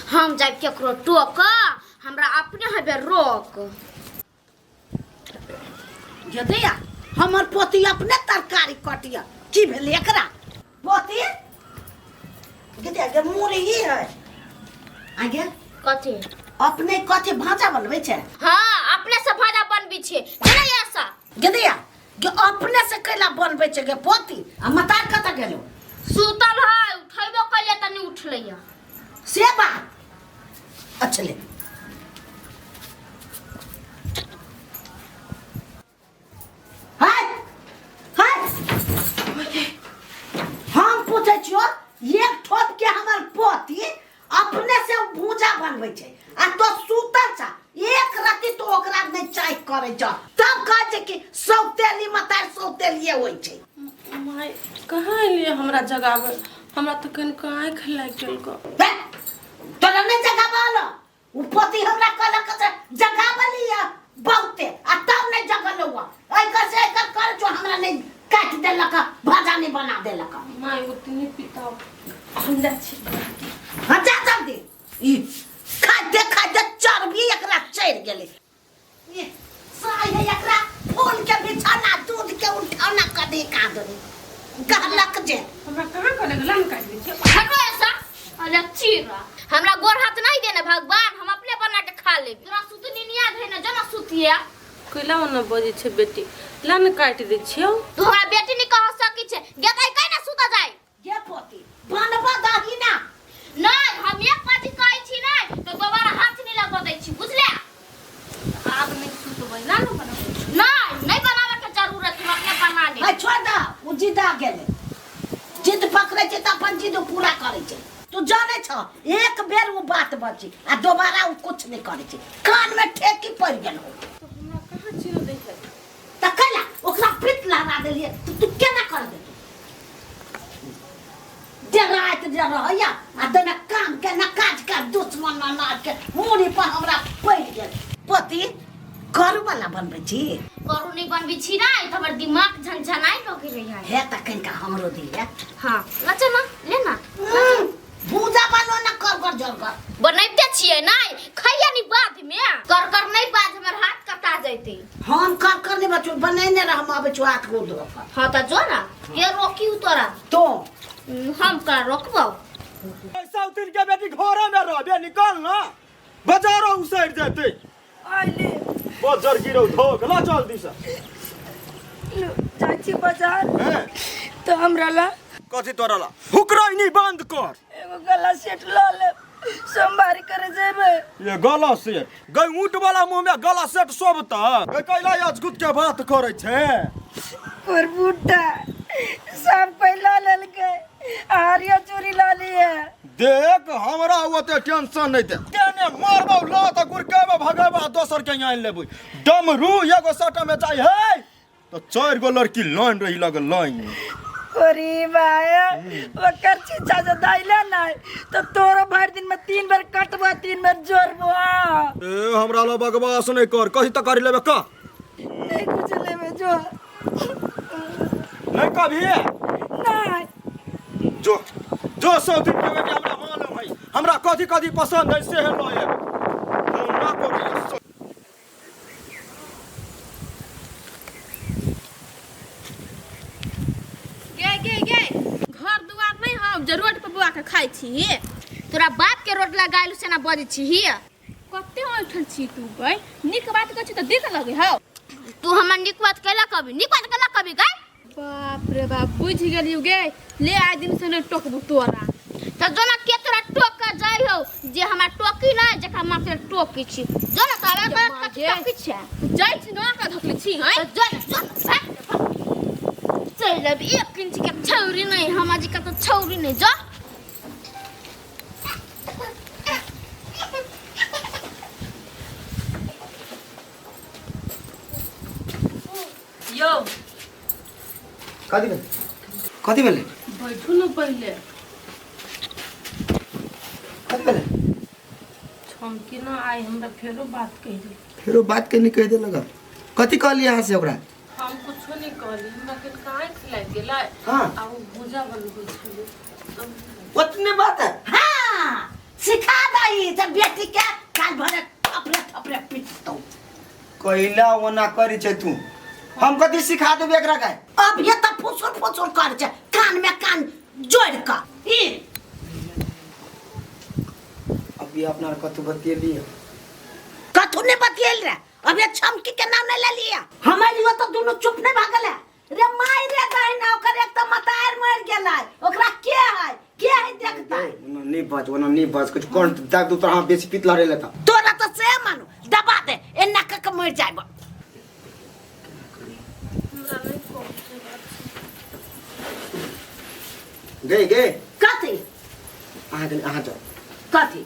हम जाब केकरो टोक, हमरा अपने हेबे रोक। यदि हमर पोती अपने तरकारी कटिया की भेलै एकरा? पोती गे गे मुरही है आगे। कथी? अपने कथी भाजा बनबै छै? हाँ, अपने से भाजा बनबै छै जेना ऐसा। गेदैया गे, अपने से कैला बनबै छै गे पोती? आ मतार कतऽ गेलो? सुतल है, उठेबो कैले त नहीं उठलै है। से बात अच्छा ले। हाय हाय, हम पूछै छियो, एक ठोप के हमर पोती अपने से भूजा बनबै छै आ तो सुतल छ, एक रति तो ओकरा नहि चाय करै छ, तब कहै छै कि सौतेली मतार सौतेलिए होइ छै। माय, कहाँ एलियै हमरा जगाबै? हमरा तऽ कनिको आँखि लागि गेल गो। हे, तोरा नहि जगाबल? उ पोती हमरा कहलक से जगाबलिए बहुते आ तब नहि जगल हुआ। एकर से एकर कर जो हमरा नहि काटि देलक, भाजा नहि बना देलक। माय, ओतनी पिताओ, हम जाइ छी। हाँ, जा जल्दी। ई खाइते खाइते चर्बी एकरा चढ़ि गेलै। ई साय है एकरा फूल के बिछौना, दूध के उठौना कदी कादनी कहलक जे हमरा कहाँ कहलक? लन काटि दै छियै। हटो ऐसा अरे चीरा, हमरा गोर हाथ नहीं देने भगवान, हम अपने बना के खा लेब। तोरा सुतनी नहीं याद है ना? जना सुतिया। कैला ओना बजै छै बेटी? लन काटि दै छियौ। तू हमरा बेटी नहीं कह सकी छे गे, ताई कै ना सुता जाय। गे पोती, बनबा दही ना। नहीं, हम एक बाजी कहै छी नहीं तो दोबारा हाथ नहीं लगवा दै छी, बुझले? आब नहि सुतबै, ला ने बनाबै। नहीं, नहीं बनावे के जरूरत, हम अपने बना ले। आ छोड़ दा, उ जिद आ गेलै। जिद पकड़ै छै तऽ अपन जिद पूरा करै छै। तू जानै छ, एक बेर उ बात बची आ दोबारा उ कुछ नहि करै छै। कान में ठेकी पड़ि गेल हो। तऽ हमरा कहाँ चिन्ह दै है? तऽ कैला ओकरा पित लहरा देलियै तऽ तू केना कर देतौ? डराइत जे रहैया आ देने काम के न काज के दुश्मन अनाज के मूड़ी पर हमरा पड़ि गेल। पति करू वाला बनबै छी? करू नहीं बनबै छी ना तऽ हमर दिमाग झनझनाइ लगे रही है। हे, तऽ कनिका हमरो दिहे। हाँ, लचे ना, ले ना। भूजा बनो ना कर कर जल कर। बनैते छियै नहीं, खैया नहीं बाद में। कर कर नहीं बाज, हमर हाथ कटा जैते। हम कर कर नहीं बचू, बनेने रह, हम आबै छु हाथ गोड़ धो कऽ। हाँ तऽ जो ना, के रोकी उ तोरा? तो हम का रोकबौ? साउथिन के बेटी, घरे में रहबे, निकल ना, बाजारो उसरि जेतै। आइले। बजर गिरौ धोक ला जल्दी से। जाइ छी बाजार। हैं? तऽ हमरा ला कथी तोरा ला? हुकरैनी बंद कर। एगो गला सेट लऽ लेब, सोमवारी करे जेबै। ये गला सेट गई? ऊँट वाला मुंह में गला सेट शोभता गई? कैला अजगुत के बात करै छै। तोर बूटा सब कोई लऽ लेलकै, हरियर चूड़ी लऽ लिहे। देख, हमरा ओते टेंशन नहीं दे। केने मारबौ ला त गुरकेबे भगेबे आ दोसर के आनि लेबै। डमरू एगो सटा में जाइ है तो चारि गो लड़की लाइन रही लगल लाइन में। ओरी भाई, ओकर चीचा जे दैले नहीं तो तोरो भरि दिन में 3 बेर कटबो, 3 बेर जोड़बो। ए, हमरा ला बकवास नहीं कर। कही त कर लेबे का? नहीं कुछ लेबे, जो। नहीं कभी? नहीं। जो जो, सौ दिन के बेटी, हमरा मालूम है हमरा कथी कथी पसंद है, से है लऽ आएब। हम ना करी। गे गे गे, घर दुआर नहीं हम जे रोड पर बुआ के खाइ छी? तोरा बाप के रोड लगायल से ना बजै छी ही। कते ऐठल छी तू गई? नीक बात कहै छी तऽ दिक लगे हौ। तू हमर नीक बात कैला कभी? नीक बात कैला कभी गई? बाप रे बाप, बुझि गेलियौ गे। ले, आइ दिन से नहि टोकबू तोरा। तऽ जोना के तोरा टोक के जाइ हौ जे हमरा टोकी नहि, जकरा माँ के टोकी छी। जो ना, तोरा गे कथी गे। टोकी छै? जाइ छी ना, का धकले छी हैं? तऽ जो ना, जो ना, भाग, भाग। चलि आबी, एक इंच के छौरी नहि हमरा जी के, तऽ छौरी नहि जो। यौ। कथी भेलै? कथी भेलै? बैठू ने पहिले। कथी भेलै? हम कि ना आइ हमरा फेरो बात कहि दे। फेरो बात के नहीं कहि देलक? कथी कहलियै अहाँ से ओकरा? हम कुछो नहीं कहली। हमरा के आँखि लागि गेलै। हाँ। आ ओ भूजा बनबै छलै। ओतने बात है? हाँ, सिखा दही। छै बेटी के काल भरे थपरे थपरे पीटतौ। कैला ओना करी छै तू, हम कथी सिखा देबे एकरा के? अब ये त फुसुर फुसुर कर छै कान में कान जोड़ क ई। अभी अपना कथू बतियेली? कथू नहीं बतियल रे, अब ये छमकी के नाम नहीं ले लिया। हमारे लिए तो दोनों चुप नहीं भागल है रे माय रे दहिना। ओकर एक तो मतार मर गेलै, ओकरा के है के है देखता? ओना नहीं बच, ओना नहीं बच, कुछ कौन दाग दू तोरा बेसी पीत लड़े लेता। तोरा तो से मानू दबा दे एना क के मर जाइब। हमरा नहीं कहू छै बात। गई गई कथी? अहाँ के अहाँ जाओ। कथी?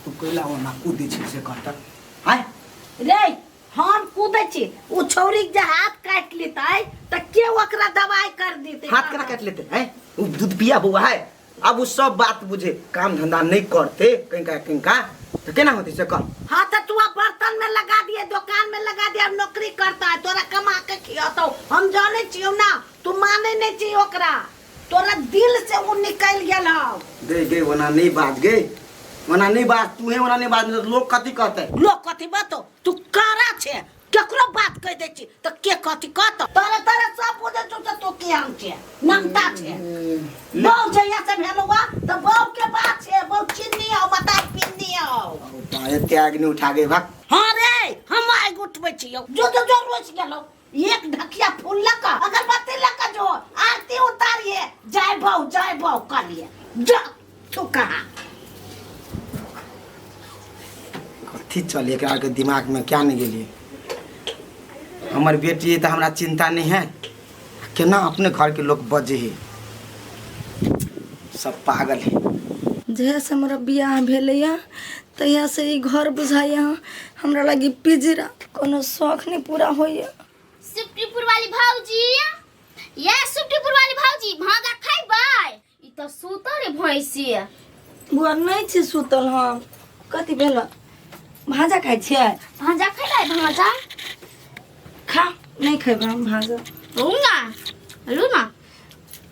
तू कैला ओना कूदै छै से कहता आय? रे हम कूदै छी, उ छौरी के जे हाथ काटि लेतै त के ओकरा दवाई कर देतै? हाथ केना काटि लेते हैं? उ दूध पिया बउआ है, अब उ सब बात बुझे काम धंधा नहीं करते कहीं का कहीं का तो केना होते से कह? हाँ तो तू अब बर्तन में लगा दिए, दुकान में लगा दिए, अब नौकरी करता है, तोरा कमा के खियातो हम जाने छियो ना। तू माने नहीं छी ओकरा, तोरा दिल से उ निकल गेल हौ। गई गई ओना नहीं बाज, गई ओना नहीं बाज, तू है ओना नहीं बाज, लोग कथी कहते? लोग कथी बातो? तू करा छे केकरो बात कह दै छी त के कथी कहतो? तोरा तोरा सब बुझे छौ त तू केहन छे नमता छे। बहू जहिया से भेलौ त बहू के बात छे, बहू चिन्नी हौ मताई पिन्नी हौ। तारे त्याग नहीं उठा गए भाग। हाँ रे हम आग उठबै छियौ, जो जो जो रोज गेलौ एक ढकिया फूल लक अगरबत्ती लक जो आरती उतारिए जय बहू करिए जा। तू कहा कथी चले एकरा के दिमाग में क्या नहीं गेलिए? हमर बेटी है तो हमरा चिंता नहीं है, केना अपने घर के लोग बजे है, सब पागल है। जहिया से हमरा बियाह भेलैया तहिया से ई घर बुझाइया हमरा लगी पिजरा, कोनो शौक नहीं पूरा होइया। सुप्रीपुर वाली भौजी, ये सुप्रीपुर वाली भौजी भागा खैबै? ई त सुतल रे भैंसी। बुआ नहीं छी सुतल हम। कथी भेल? भाजा खाइ छियै? भाजा खैबै? भाजा खा नहीं खेबै हम भाजा। ना लू ना।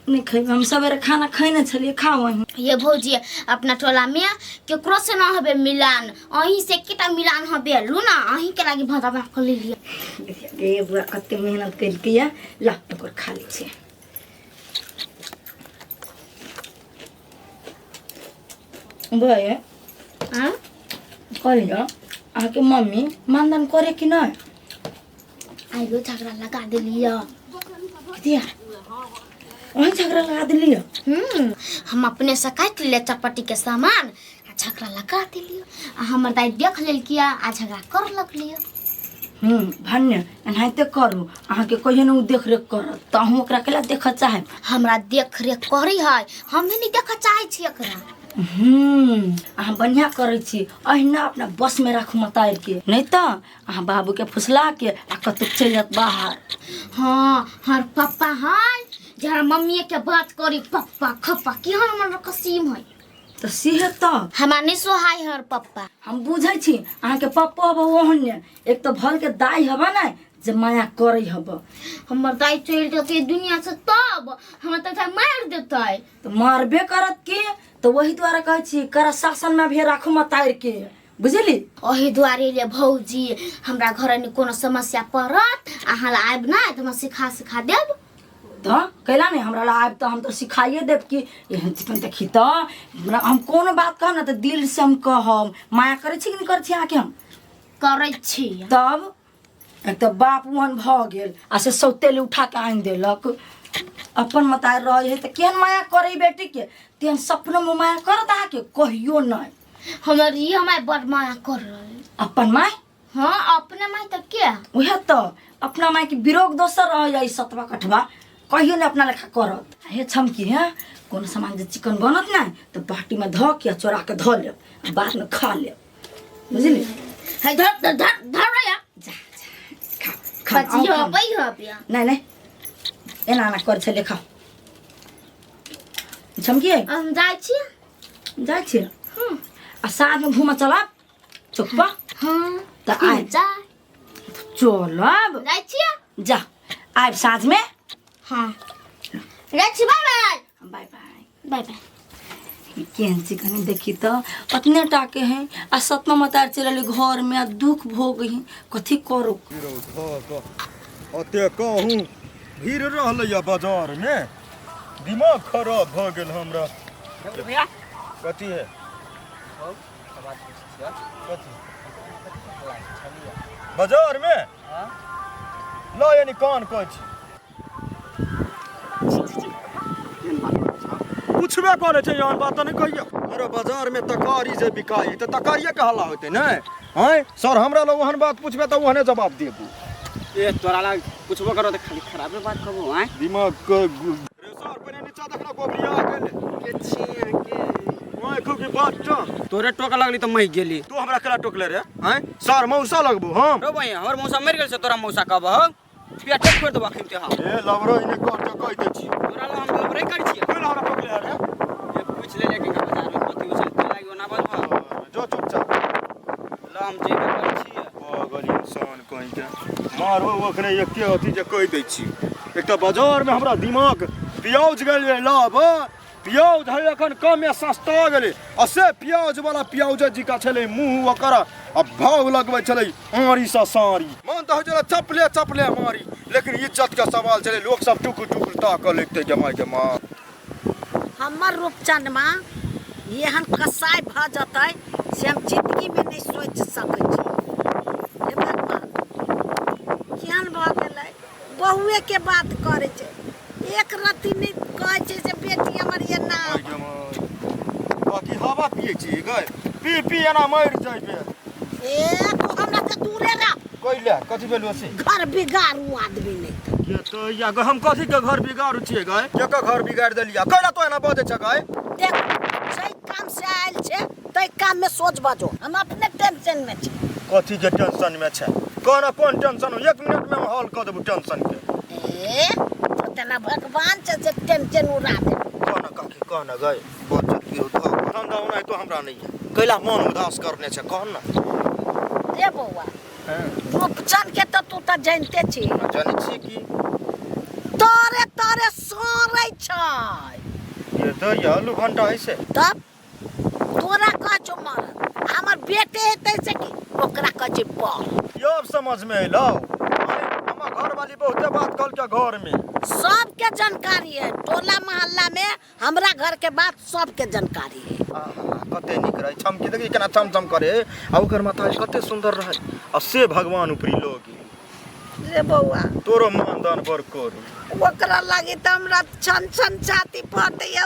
नहीं खेबै हम, सवेरे खाना खैने छलियै, खाओ अहीं। ये भौजी अपना टोला में केकरो से ना हबे मिलान, अहीं से केटा मिलान हबे। लू ना अहीं के लागी भाजा बना के ले लिया। गे बुआ कते मेहनत केलकै, ला ओकर खा लै छियै। बुआ हाँ कहलियै अहाँके मम्मी मानदान करे कि नहीं? आइयो झगड़ा लगा देलियै। दिया वही झगड़ा लगा देलियै। हम अपने से काटि ले चपटी के सामान आ झगड़ा लगा देलियै, आ हमर दाई देख लेलकै आ झगड़ा कर लगलियै। भन्ने एनाहिते करू, अहाँके कहियो ने उ देख रेख करत तऽ अहूँ ओकरा केला देखऽ चाहब? हमरा देख रेख करै है, हम नहीं देखऽ चाहै छी एकरा। अहाँ बढ़िआँ करै छी, अहिना अपना बस में राखू मतार के, नहीं तऽ अहाँ बाबू के फुसला के आ कतौ चलि जायत बाहर। हाँ हर पप्पा है जे हर मम्मी के बात करी पप्पा खप्पा केहन हमर कसीम है। तऽ सेहे तऽ हमरा नहीं सोहाय हर पप्पा। हम बुझै छी अहाँके पप्पो हब ओहने, एक तऽ भल के दाइ हब ने जे माया करै हब। हमर दाइ चलि जेतै दुनिया से तब हमरा तऽ मारि देतै। तऽ मारबे करत के, तऽ वही दुआरे कहै छी करा शासन में भी राखू मतार के, बुझली? ओही दुआरे ले भौजी हमरा घर में कोनो समस्या पड़त अहाँ ला आबि ना तऽ हमरा सिखा सिखा देब। तऽ कैला नहीं हमरा ला आबि तऽ हम तऽ सिखाइए देब कि एहन चिकन देखी तऽ हमरा हम कोनो बात कहब ना तऽ दिल से हम कहब। माया करै छी कि नहीं करै छी अहाँके? हम करै छी। तब एक तऽ बाप ओहन भऽ गेल आ से सौतेली उठा के आनि देलक। अपन मतार रहै है तऽ केहन माया करै बेटी के, तेहन सपनो में माया करत अहाँके कहियो नहीं। हमर ई हमार बड़ माया कर रहल। अपन माय? हाँ अपने माय तऽ के? उहे तऽ अपना माय के विरोग दोसर रह जाय सतवा कठवा कहियो नहीं अपना लेखा करत। हे छमकी है कोनो सामान जे चिकन बनत ना तऽ बाटी में धऽ के चोरा के धऽ लेब आ बाद में खा लेब, बुझली? है धर धर धर धर रे जा जा खा खा बचियो आउ, खा। पै हो पिया। नहीं नहीं एना एना कर छलै खाओ। छमकी हम जाइ छी। जाइ छी आ साँझ में घूमऽ चलब चौकपा? हाँ तऽ आइ जा चलब। जाइ छी। जा आबि साँझ में। हाँ जाइ छी, bye bye. Bye bye. Bye bye. केहन चिकन देखी तो अतने टाके हैं आ सतमा मतार चलल घर में आ दुख भोग ही कथी करू। अते कहूँ भीड़ रहलै बाजार में, दिमाग खराब भऽ गेल हमरा। भैया कथी है? बाजार में ला यानी कान कहै छी पूछबे करै छै, एहन बात तऽ नहि कहियौ। अरे बाजार में तकारी जे बिकाइ तऽ तकारिये के हल्ला होतै ने? आँय सर, हमरा लग ओहन बात पूछबे तऽ ओहने जवाब देबू। ए तोरा लग पूछबो करो तऽ खाली खराबे बात कहबो। आँय दिमाग के रे सर, पहिने नीचा देखना गोबरिया गेलै के छिया के आँखो की बात छ। तोरे टोक लगली तऽ महि गेली। तू हमरा केला टोकले रे? आँय सर, मौसा लगबू हम? रो भैया, हमर मौसा मरि गेल छै, तोरा मौसा कहबो हौ पेटे फोड़ि देबो अखन ते हम। ए लबरो इने कर के कहि दै छी। तोरा लग हम लबरे करै छियै। केला हमरा टोकले रे? ए पूछि ले कि बाजार में कथी उछल के लागि ओना बजबो। जो चुपचाप ल हम जेबे करै छियै। पागल इंसान कहीं के मारबो ओखने एके अथी जे कहि दै छी। एक तऽ बाजार में हमरा दिमाग प्याज गेलै लाभ, प्याज है एखन कम या सस्ता गेलै, आ से प्याज वाला प्याज जिका छलै मुँह ओकर आ भाव लगबै छलै आरी सँ सारी। मन तऽ होइ छलै चपले चपले मारी, लेकिन इज्जत के सवाल छलै, लोक सब टुकुर टुकुर ताकऽ लगतै जमाइ के माँ। हमर रूपचनमा एहन कसाई भऽ जेतै से हम जिंदगीमे नहि सोचि सकै छी। हे भगवान, केहन भऽ गेलै? बहुएके बात करै छै, एक रत्ती नहि कहै छै जे बेटी हमर एना। बाकी हवा पियै छी गै, पी पी एना मरि जइबे। ए तू हमरा से दूरे रह। कैले कथी भेलौ से? घर बिगाड़ू आदमी नहि तऽ। के तो या गै, हम कथी के घर बिगाड़ू छियै गै? के घर बिगाड़ि देलियै? कैला तो एना बजै छ गै? देख, जै काम से आयल छै तै काम में सोच बजो, हम अपने टेंशन में छी। कथी के टेंशन में छै? कोना कोन टेंशन हो? 1 मिनट में हम हल कऽ देबू टेंशन के। ए तो तेना भगवान छै जे टेंशन उड़ा दे। कोना काकी कहना गै, बच्चा की हो धंधा ओना तो हमरा नहीं है, कैला मन उदास करने छै कह ना। रे बौआ, रूपचन के तो तू तऽ जानते छी। जानै छी की तोरे तोरे सड़ै छै। ये तो ये आलू घंटा ऐसे तब तोरा कहै छौ मरद, हमर बेटे हेतै से की ओकरा कहै छै पर। ये अब समझ में एलौ। हमर घर वाली बहुते बात कहलकै घर में। सबके जानकारी है, टोला मोहल्ला में हमरा घर के बात सबके जानकारी है। आहा, कते नीक रहै छमकी, देखी केना चमचम करे, आ ओकर माता कते सुंदर रहै, आ से भगवान उपरी लोग। रे बौआ, तोरो मान दान बड़ करू। ओकरा लागी तऽ हमरा छन छन छाती फटैया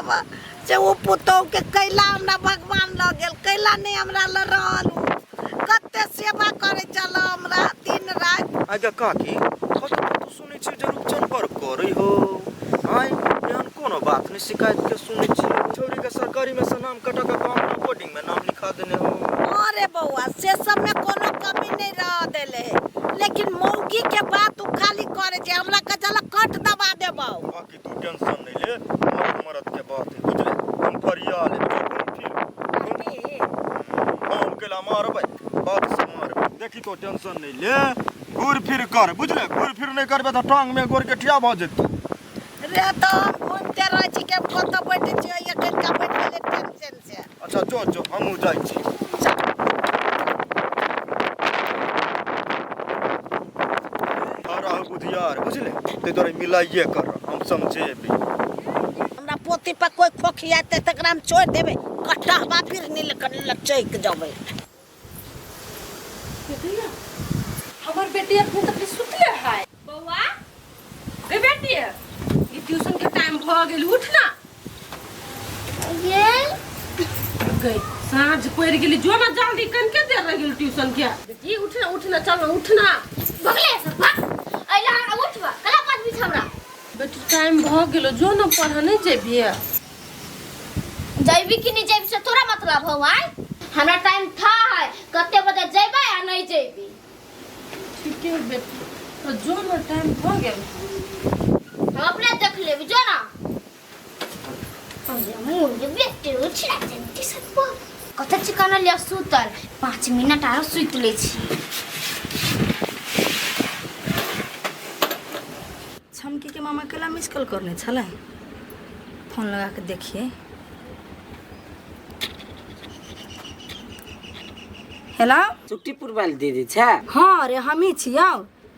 से ओ पुतोह के कैला हमरा भगवान लऽ गेल, कैला नहि हमरा लऽ रहल। उ कते सेवा करै छल हमरा दिन राति। आगे काकी, कतौ कतौ सुनै छी जे रूपचन बड़ करै हो। आँय एहन कोनो बात नहि शिकायत के सुनै छी। छौरी के सरकारी में से नाम कटा के कंप्यूटर कोडिंग में नाम लिखा देने हो। अरे बौआ, से सब में कोनो कमी नहीं रह देले है, लेकिन मौगी के बात उ खाली करे छै। हमरा के चल कट दबा देबौ। बाकी तू टेंशन नहीं ले, मरद मरद के बात है बुझले। हम फरिया ले हम केला मारबै, बात से मारबै। देखी तो टेंशन नहीं ले, घूर फिर कर बुझले। घूर फिर नहीं करबे तऽ टांग में गोर के ठिया भऽ जेतौ। रे तो हम घूमते रहै छी के कतऽ बैठे छियै, एखन का बैठ गेलै टेंशन से। अच्छा जो जो, हमहूँ जाइ छी। रहू बुधियार बुझले, ताहि दुआरे मिलाइए कर, हम समझेबै। हमरा पोती पर कोई खोखियाते तकरा हम छोड़ि देबै, कटहबा फिर नील लचैक जबै। हमर बेटी अखन तक सुतले है। बौआ गे बेटी, ई ट्यूशन के टाइम भऽ गेल, उठ ना। ये गई साँझ पड़ि गेली, जो ना जल्दी कनके देर रह गेल ट्यूशन के। बेटी उठ ना, उठ ना, चल ना, उठ ना। भगले सब भाग अइला हमरा उठबा कला पाँच बीच हमरा। बेटी टाइम भऽ गेलो, जो ना पढ़ नहीं जेबही। जैबी कि नहीं जैबी से तोरा मतलब हौ? आय हमरा टाइम था है, कते बजे जैबै आ नहीं जैबी। ठीक है बेटी, तो जो ना टाइम भऽ गेल। हम अपने देख लेबी, जो ना। अरे बेटी उठ ना जल्दी से, कते चिकन लिया सुतल, 5 मिनट आरो सुति लै छी। छमकी के मामा केला मिस कॉल करने छलै, फोन लगा के देखिए। हेलो चुट्टीपुर वाली दीदी छै। हाँ रे हमही छियौ।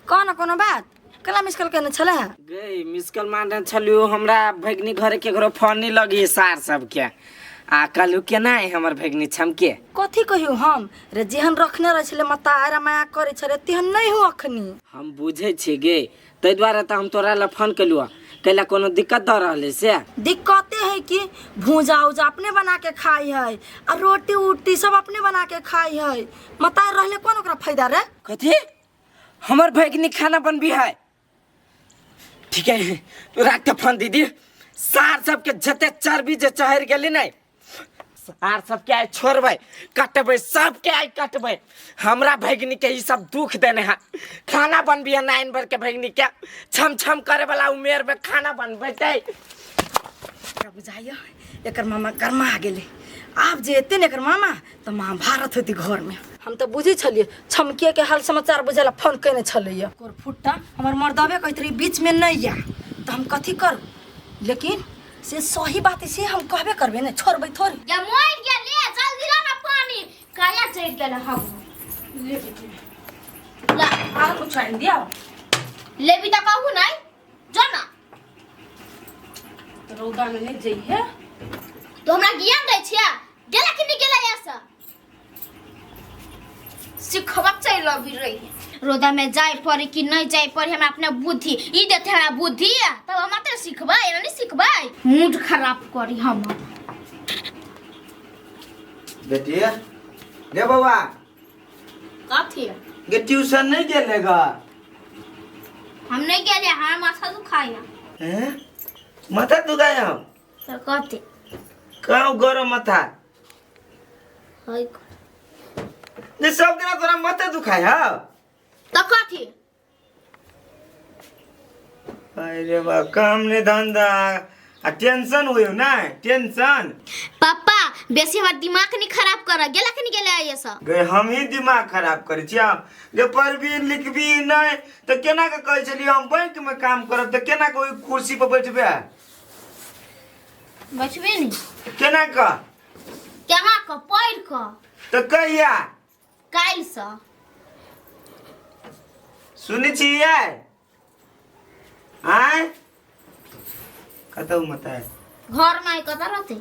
कोनो कोनो बात कला मिस कॉल केने छलै? गई मिस कॉल मारने छलियो, हमरा भगनी घरे केकरो फोन नहीं लगी सार सबके। आ कहलू केना है हमर भगनी छमके? कथी कहियौ हम रे, जेहन रखने रहै छलै मतारा माया करै छलै तेहन नहीं हो अखनी। हम बुझै छियै गे, ताहि दुआरे तऽ हम तोरा लए फोन केलहुँ। कैला कोनो दिक्कत दऽ रहल है से? दिक्कते है कि भूजा उजा अपने बना के खाई है आ रोटी उटी सब अपने बना के खाई है। मतार रहले कोन ओकरा फायदा रे? कथी हमर भगनी खाना बनबी है? ठीक है राख के फोन दीदी। सार सबके जते चर्बी जे चढ़ि गेली नहीं, सार सबके आइ छोड़बै, कटबै सबके आइ कटबै। हमरा भगनी के ई सब दुख देने है। खाना बनबी है नाइन भर के भगनी के छम छम करे वाला उमेर में खाना बनबे। बुझाइयो एकर मामा गरमा गेलै। आब जे एते ने एकर मामा तऽ महाभारत होती घर में। हम तऽ बुझै छलियै छमकिए के हाल समाचार बुझेला फोन केने छलैया। कोर फुट्टा हमर मर्दबे कहैत रही बीच में नहीं या, तऽ हम कथी करू? लेकिन से सही बात से हम कहबे करबे ने, छोड़बै थोड़ी। या मोर गेल ले जल्दी ला ना पानी, काया चढ़ गेल हम। ले बेटी। ला आर कुछ आनि दिया। लेबी तऽ कहू नहीं जो ना। तो रौदा में नहीं जइहे। तो हमरा ज्ञान दै छिया, गेला कि नहीं गेला? ऐसा सिखबक चलि अभी रही। रोदा में जाय पड़ी कि नहीं जाय पड़ी हमरा अपना बुद्धि ई देते, हमरा बुद्धि तब हम मात्र सिखबै, एना नहीं सिखबै। मूड खराब करी हम। बेटी गे बौआ। कथी? गे ट्यूशन नहीं गेले गा? हम नहीं गेले, हमारा माथा दुखाया। हैं माथा दुखाया हम? तो कथी? काऊ गरम माथा है ने सब दिन तोरा माथा दुखाया? तो कथी? अरे बा काम ने धंधा आ टेंशन होयो ना टेंशन। पापा बेसी हमर दिमाग नहीं खराब कर, गेला कि नहीं गेला ये सब? गे हम ही दिमाग खराब करै छियै। गे पढ़बी लिखबी नहीं तऽ केना के कहै छलियै हम बैंक में काम करब, तऽ केना के ओहि कुर्सी पर बैठबे? बैठबे नहीं। केना के? केना के पढ़ के। तऽ कहिया? काल्हि से। सुनै छियै? आँय कतौ मत है घर में कतऽ रहतै?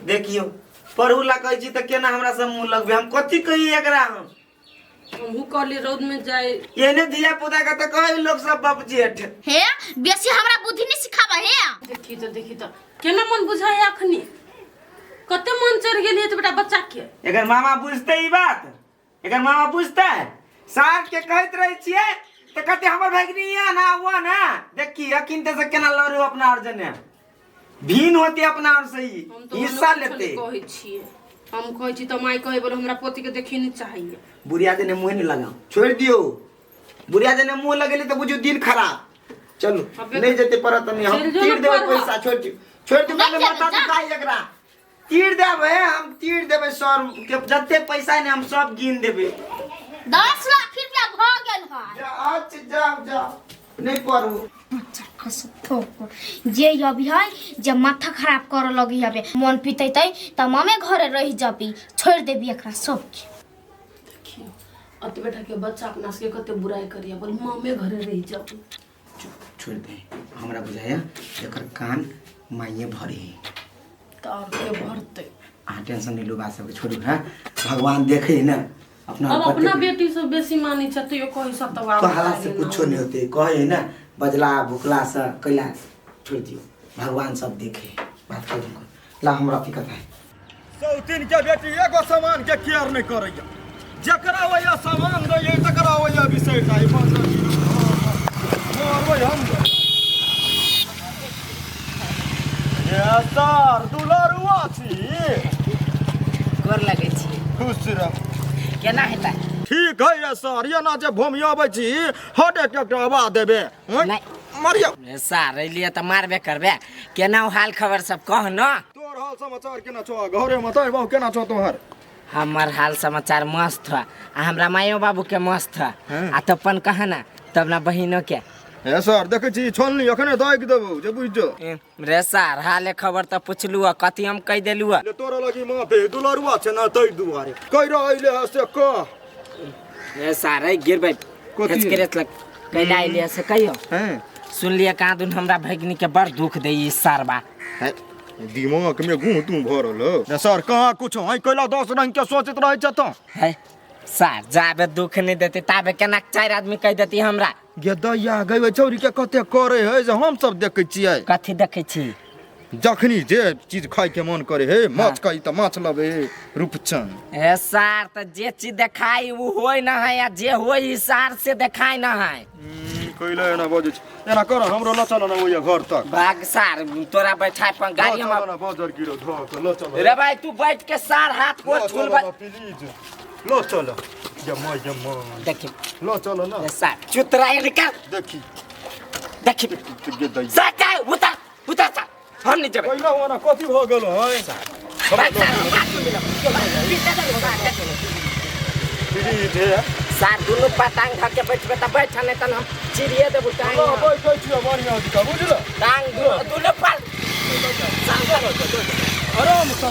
देखियौ पढ़ू ला कहै छी तऽ केना हमरा सब मुँह लगबै? हम कथी कही एकरा? हम हमहूँ कहली रौद में जाए। एहने धिया पुता के तऽ कहै लोक सब बाप जेठ। हे बेसी हमरा बुद्धि नहीं सिखाबे हे। देखी तो देखी तो केना मन बुझाय अखनी, कते मन चढ़ गेल है तो बेटा बच्चा के। एकर मामा बुझते ई बात? एकर मामा बुझते? सार के कहैत रहै छियै तऽ कहते हमर भगिनी या ना वो ना। देखी अखिन से केना लड़ू अपना और जने भीन होते अपना और से ही हम तो हिस्सा लेते। कहै छियै, हम कहै छी तऽ माय कहै बोले हमरा पोती के देखी नहीं चाहिए। बुढ़िया देने मुँह नहीं लगाओ, छोड़ दियो। बुढ़िया देने मुँह लगेली तो बुझू दिन खराब। चलू नहीं जते परत नहीं हम तीर देबै पैसा। छोड़ दियो छोड़ दियो, पहले माथा दुखाई एकरा तीर देबै हम, तीर देबै सर के जते पैसा ने हम सब गिन देबै। 10 लाख रुपया भ गेल है। अच्छा जाओ जाओ नहीं पढ़ू। जे अभी है जे माथा खराब कर लगी हबे, मन पीते त ममे घरे रह जबी, छोड़ देबी एकरा सबके। देखियो अत बेटा के बच्चा अपना सबके कते बुराई करिया, बोल ममे घरे रह जबी। छोड़ दे हमरा बुझाया एकर कान माइये भरे त और के भरते। अहाँ टेंशन नहीं लो, बात सबके छोड़ू। है भगवान देखे ना अपना। अब अपना बेटी सब बेसी मानी छ तो यो कहि सतवा कहला से कुछो नहीं होते, कहे ना बजला भुकला से कैला छोड़ दियो, भगवान सब देखे। बात करू ला हमरा अथी कथा है। सौतीन के बेटी एगो सामान के केयर नहीं करैया, जकरा वैया सामान दैयै तकरा वैया बिसरि जाइ। मारबै हम ये सर दुलारुआ छी। गोर लगै छी। खुश रह। केना हेतै? ठीक है रे सर, एना जे भूमियाबै छी हट एक एकटा आवाज देबे। मरियो सर अलियै तऽ मारबे करबे। केना हाल खबर सब कह न। तोहर हाल समाचार केना छौ? घरे में तऽ बहु केना छौ तोहर? हमर हाल समाचार मस्त ह, आ हमरा मायो बाबू के मस्त ह। आ तपन कहा ना तब ना बहिनो के हे सर देखै छी छोलनी अखने दागि देबौ जे बुझि जो। रे सार हाले खबर तऽ पुछलू आ कथी हम कहि देलू आ ले तोरा लगी माफे दुलरुआ छै ना तै दुआरे कहि रहले है से कह। रे सार रे गिरबै कथी? हेचकेरेत लग कैला अइलियै से कहियो। हैं सुनलियै कहाँ दुन हमरा भगिनी के बड़ दुख दै ई सारबा। है दिमाग में गुह तू भरल हो। रे सर कहाँ कुछ है कैला 10 रंग के सोचैत रहै छ तो। है सार जाबे दुख नहीं देती ताबे केना चारि आदमी कहि देती हमरा। गे दैया गई छौरी के कते करे है जे हम सब देखै छियै। कथी देखै छी? जखनी जे चीज खाय के मन करे हे माछ खाई त माछ लबे रूपचन। ए सार त जे चीज देखाई उ होय ना है या जे होय ई सार से देखाई ना है। कैला एना बजै छै एना कर हमरो ल चल न ओइ घर तक। भाग सार तोरा बैठाय पर गाड़ी हम न बजर गिरो धो के ल चल। रे भाई तू बैठ के सार हाथ को ल छुल चल न प्लीज ल चल जमा जमा देखी ल चल न रे सार चुतरा निकल देखी देखी गे दैया सार जा उतर उतर सार हम नहीं जेबै। कैला ओना कथी भ गेल है? भाग सार हाथ में मिलो प्लीज हे सार दुनू पटांग धर के बैठबे त बैठ नहीं तन हम चिड़िए देबू टांग ल बैठै छियै बढ़ियां जकाँ बुझल टांग दुनू पर आराम से।